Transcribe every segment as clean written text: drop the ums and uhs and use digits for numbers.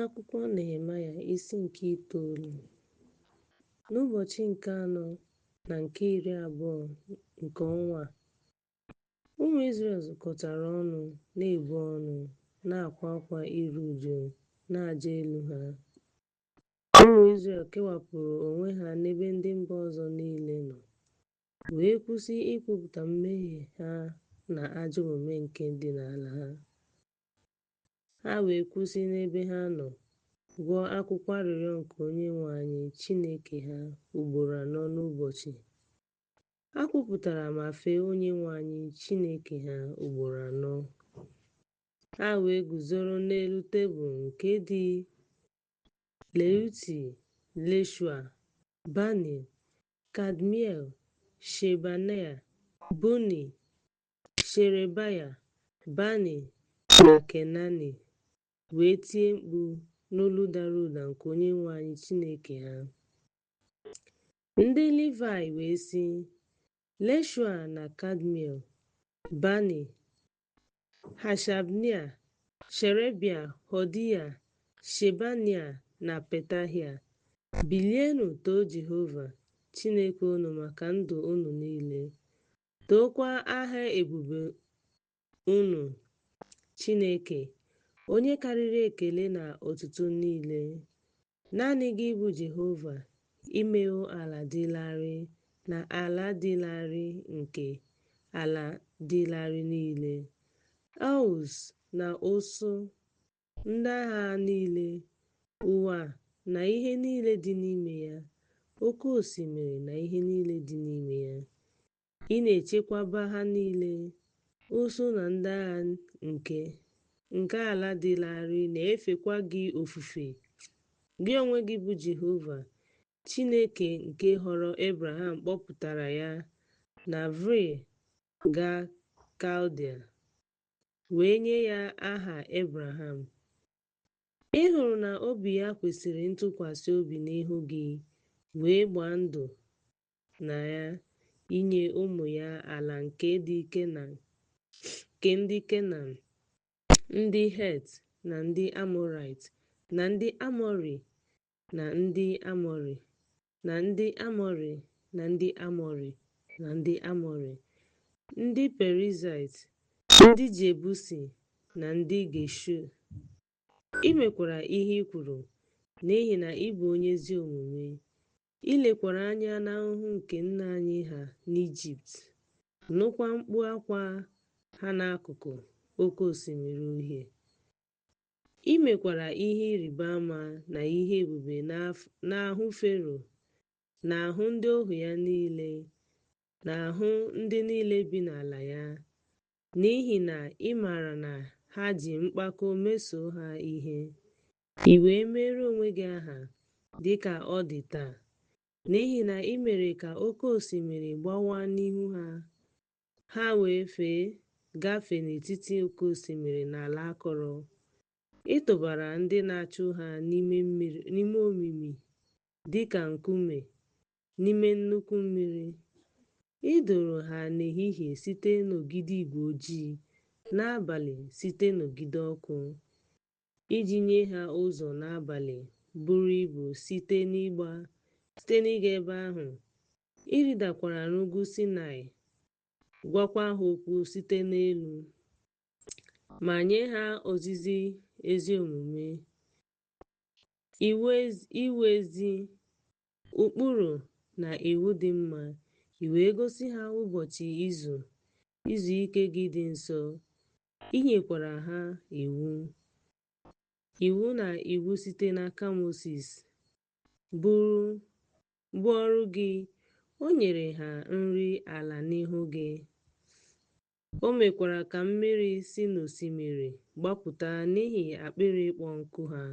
Akwụkwọ Nehemaya isi nke itoolu. N'ụbọchị nke anọ na nke 20 nke ọnwa a, ụmụ Izrel zukọtara ọnụ, na-ebu ọnụ, na-akwa akwa iru ụjụ, na-aja elu ha. Ụmụ Izrel kewapụrụ onwe ha n'ebe ndị mba ọzọ niile nọ, wee kwụsị ikwupụta mmehie ha na ajọ omume nke dị n'ala ha. Ha wee kwụsị n'ebe ha nọ gụọ akwụkwọ arịrịọ nke Onyenwe anyị Chineke ha ugboro anọ n'ụbọchị. Ha kwupụtara ma fee Onyenwe anyị Chineke ha ugboro anọ. Ha wee guzoro n'elu tebụl nke dị Leuti, Jeshua, Bani, Kadmiel, Shebanaia, Buni, Sherebaya, Bani na Kenani, wee tie mkpu n'olu dara ụda nke Onyenwe anyị Chineke ha. Ndị Livayị wee sị, Jeshua na Kadmiel, Bani, Hashabnea, Sherebia, Hodiya, Shebania na Petahia, bilienụ too Jehova Chineke unu maka ndụ unu niile, tookwa aha ebube unu, Chineke, onye karịrị ekele na otuto niile. Naanị gị bụ Jehova, i mewo ala dị larịị na ala dị larịị nke ala dị larịị niile, Aụs na ụsụụ ndị agha niile, ụwa na ihe niile dị n'ime ya, oke osimiri na ihe niile dị n'ime ya. Ị na-echekwaba ha niile. Ụsụụ na ndị agha nke ala dị larịị na-efekwa gị ofufe. Gị onwe gị bụ Jehova, Chineke nke họrọ Ebraham kpọpụtara ya na Ur gaa Kaldịa, wee nye ya aha Ebraham. Ị hụrụ na obi ya kwesịrị ntụkwasị obi n'ihu gị, wee gbaa ndụ na ya inye ụmụ ya ala nke ndị Kenan, ndị Het na ndị Amọrait, na ndị Amọrị na ndị Amọrị, na ndị Amọrị na ndị Amọrị na ndị Amọrị, ndị Perizaịt, ndị Jebusi na ndị Geshua. I mekwara ihe i kwuru, n'ihi na ị bụ onye ezi omume. I lekwara anya n'ahụhụ nke nna anyị ha n'Ijipt, nụkwa mkpu akwa ha n'akụkụ Oke Osimiri Uhie. I mekwara ihe ịrịba ama na ihe ebube n'ahụ Fero, n'ahụ ndị ohu ya niile, n'ahụ ndị niile bi n'ala ya, n'ihi na ị maara na ha ji mpako mesoo ha ihe. I wee meere onwe gị aha, dị ka ọ dị taa, n'ihi na i mere ka oke osimiri gbawaa n'ihu ha, ha wee fee gafee n'etiti oke osimiri n'ala akọrọ. Ị tụbara ndị na-achụ ha n'ime omimi dị ka nkume n'ime nnukwu mmiri. Ị duru ha n'ehihie site n'ogidi igwe ojii, n'abalị site n'ogidi ọkụ, iji nye ha ụzọ n'abalị buru ibu site n'ịga ebe ahụ. Ị rịdakwara n'ugwu Saịnaị, gwakwa ha okwu site n'elu, ma nye ha ozizi ezi omume, iwu ezi, ụkpụrụ na iwu dị mma, i wee gosi ha ụbọchị izu ike gị dị nsọ. I nyekwara ha iwu na iwu site n'aka Mosis, bụ ọrụ gị. O nyere ha nri ala n'ihu gị. O mekwara ka mmiri si n'osimiri gbapụta n'ihi akpịrị ịkpọ nkụ ha.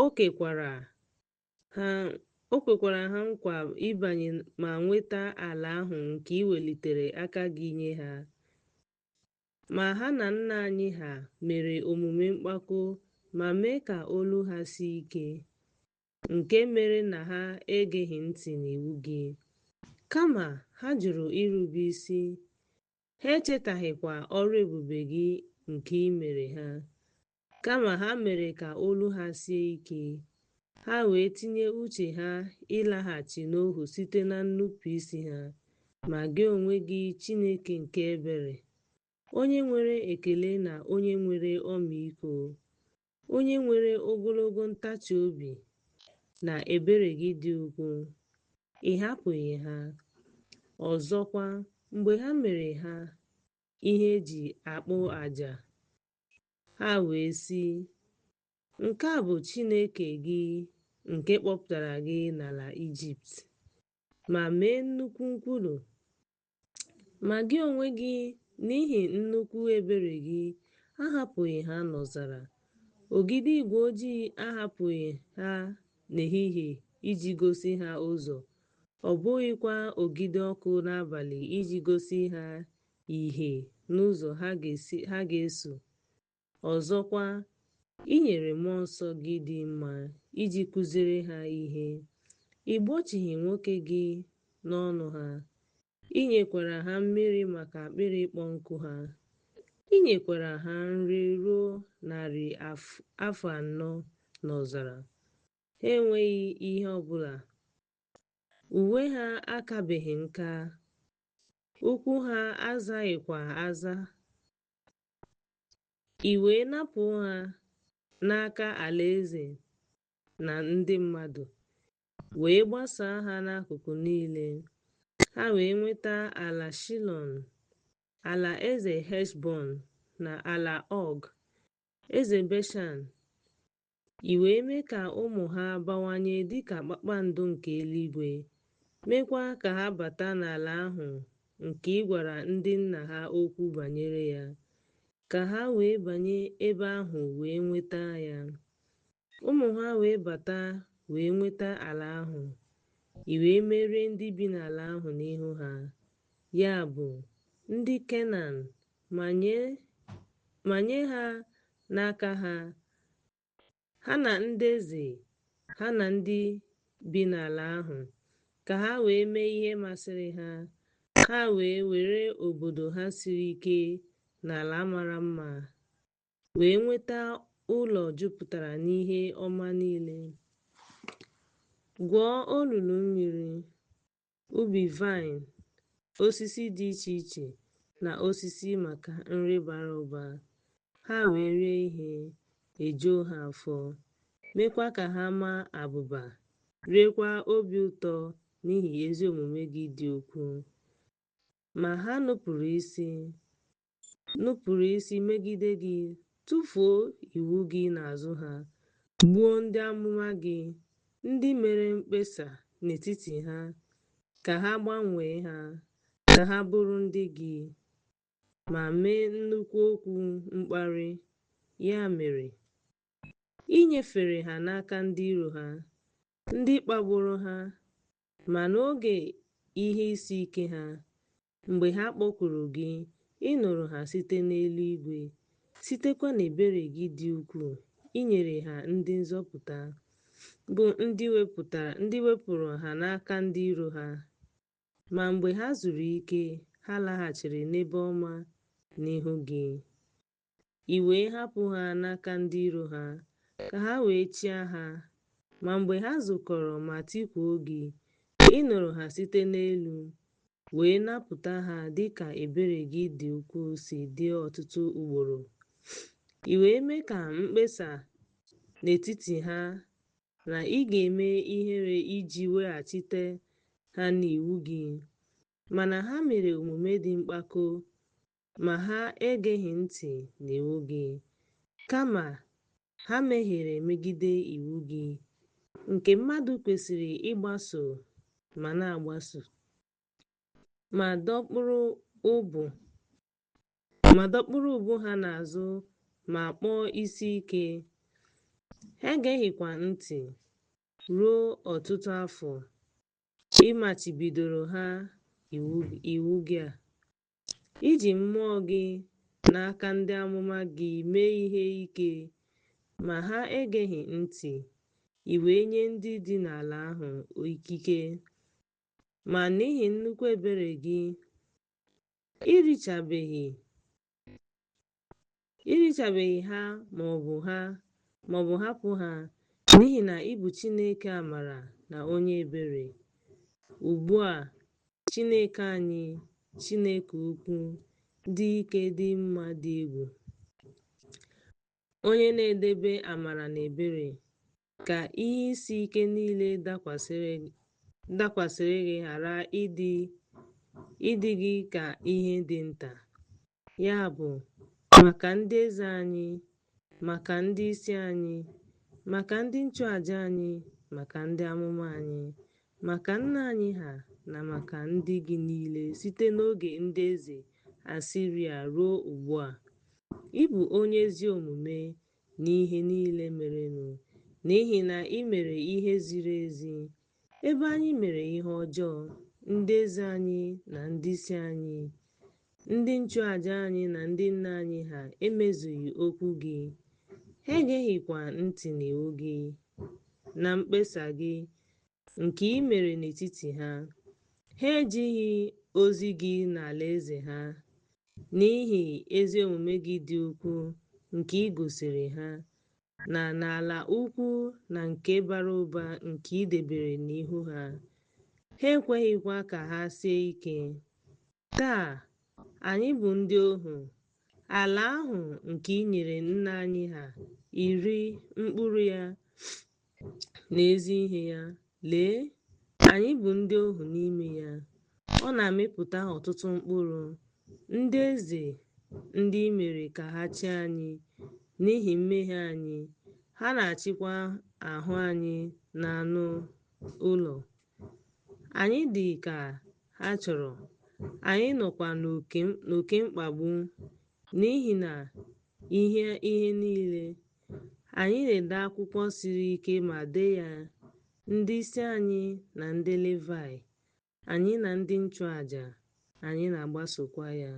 O kwekwara ha nkwa ịbanye ma nweta ala ahụ nke i welitere aka gị nye ha. Ma ha na nna anyị ha mere omume mpako ma mee ka olu ha sie ike, nke mere na ha egeghị ntị n'iwu gị. Kama ha jụrụ irube isi, ha echetaghịkwa ọrụ ebube gị nke i mere ha. Kama ha mere ka olu ha sie ike, ha wee tinye uche ha ịlaghachi n'ohu site na nnupụisi ha. Ma gị onwe gị, Chineke nke ebere, onye nwere ekele na onye nwere ọmịiko, onye nwere ogologo ntachi obi na ebere gị dị ukwuu, ị hapụghị ha. Ọzọkwa, mgbe ha mere ha ihe e ji akpụ aja, ha wee sị, Nke a bụ Chineke gị nke kpọpụtara gị n'ala Ijipt, ma mee nnukwu nkwulu. Ma gị onwe gị, n'ihi nnukwu ebere gị, ahapụghị ha n'ọzara. Ogidi igwe ojii ahapụghị ha n'ehihie iji gosi ha ụzọ, ọ bụghịkwa ogidi ọkụ n'abalị iji gosi ha ìhè n'ụzọ ha ga-eso. Ọzọkwa, i nyere mmụọ nsọ gị dị mma iji kụziere ha ihe. Ị gbochighị nwoke gị n'ọnụ ha, i nyekwara ha mmiri maka akpịrị ịkpọ nkụ ha. I nyekwara ha nri ruo narị afọ anọ n'ọzara. Ha enweghị ihe ọ bụla. Uwe ha akabeghị nka, ụkwụ ha azaghịkwa aza. I wee napụ ha n'aka alaeze na ndị mmadụ, wee gbasaa ha n'akụkụ niile. Ha wee nweta ala Shaịhọn, ala eze Heshbọn na ala Ọg, eze Beshan. I wee mee ka ụmụ ha bawanye dịka kpakpando nke eluigwe, meekwa ka ha bata n'ala ahụ nke ị gwara ndị nna ha okwu banyere ya, ka ha wee banye ebe ahụ wee nweta ya. Ụmụ ha wee bata wee nweta ala ahụ, i wee merie ndị bi n'ala ahụ n'ihu ha, ya bụ, ndị Kenan, ma nye ha n'aka ha, ha na ndị eze ha na ndị bi n'ala ahụ, ka ha wee mee ihe masịrị ha. Ha wee were obodo ha siri ike na ala mara mma, wee nweta ụlọ jupụtara n'ihe ọma niile. Gwuo olulu mmiri, ubi vaịn, osisi dị iche iche na osisi maka nri bara ụba. Ha wee rie ihe, ejuo ha afọ, meekwa ka ha maa abụba, riekwa obi ụtọ n'ihi ezi omume gị dị ukwuu. Ma ha nupụrụ isi megide gị, tụfuo iwu gị n'azụ ha, gbuo ndị amụma gị, ndị mere mkpesa n'etiti ha ka ha gbanwee ha, ka ha bụrụ ndị gị, ma mee nnukwu okwu mkparị. Ya mere, i nyefere ha n'aka ndị iro ha, ndị kpagburu ha, ma n'oge ihe isi ike ha, mgbe ha kpọkuru gị, ị nụrụ ha site n'eluigwe, sitekwa n'ebere gị dị ukwuu i nyere ha ndị nzọpụta, bụ ndị wepụrụ ha n'aka ndị iro ha. Ma mgbe ha zuru ike, ha laghachiri n'ebe ọma n'ihu gị. I wee hapụ ha n'aka ndị iro ha, ka ha wee chịa ha. Ma mgbe ha zukọrọ ma tikuo gị, ị nụrụ ha site n'elu, wee napụta ha dị ka ebere gị dị ukwuu si dị ọtụtụ ugboro. I wee mee ka mkpesa n'etiti ha na ị ga-eme ihere iji weghachite ha n'iwu gị. Mana ha mere omume dị mpako, ma ha egeghị ntị n'iwu gị, kama ha mehiere megide iwu gị, nke mmadụ kwesịrị ịgbaso ma na-agbaso, ma dọkpụrụ ubu ha n'azụ ma kpọọ isi ike. Ha egeghịkwa ntị ruo ọtụtụ afọ ị machibidoro ha iwu gị a. I ji mmụọ gị n'aka ndị amụma gị mee ihe ike, ma ha egeghị ntị, i wee nye ndị dị n'ala ahụ ikike. Ma n'ihi nnukwu ebere gị, I richabeghị ha maọbụ hapụ ha, n'ihi na ị bụ Chineke amara na onye ebere. Ugbu a, Chineke anyị, Chineke ukwu, dị ike dị mma dị egwu, onye na-edebe amara na ebere, ka ihe isi ike niile dakwasịrị gị ghara ịdị gị ka ihe dị nta. Ya bụ, maka ndị eze anyị, maka ndị isi anyị, maka ndị nchụaja anyị, maka ndị amụma anyị, maka nna anyị ha na maka ndị gị niile site n'oge ndị eze Asiria ruo ugbu a. Ị bụ onye ezi omume n'ihe niile merenụ, n'ihi na i mere ihe ziri ezi, ebe anyị mere ihe ọjọọ, ndị eze anyị na ndị isi anyị, ndị nchụaja anyị na ndị nna anyị ha emezughị okwu gị, ha egeghịkwa ntị n'iwu gị na mkpesa gị nke i mere n'etiti ha. Ha ejighị ozi gị n'alaeze ha, n'ihi ezi omume gị dị ukwuu nke i gosiri ha, na n'ala ukwu na nke bara ụba nke i debere n'ihu ha. Ha ekweghịkwa ka ha sie ike. Taa, anyị bụ ndị ohu. Ala ahụ nke i nyere nna anyị ha iri mkpụrụ ya na ezi ihe ya, lee, anyị bụ ndị ohu n'ime ya. Ọ na-amịpụta ọtụtụ mkpụrụ. Ndị eze ndị i mere ka ha chịa anyị n'ihi mmehie anyị, ha na-achịkwa ahụ anyị na anụ ụlọ. Anyị dị ka ha chọrọ, anyị nọkwa n'oke mkpagbu n'ihi na ihe niile. Anyị na-ede akwụkwọ siri ike ma dee ya, ndị isi anyị na ndị Livayị, anyị na ndị nchụaja, anyị na-agbasokwa ya.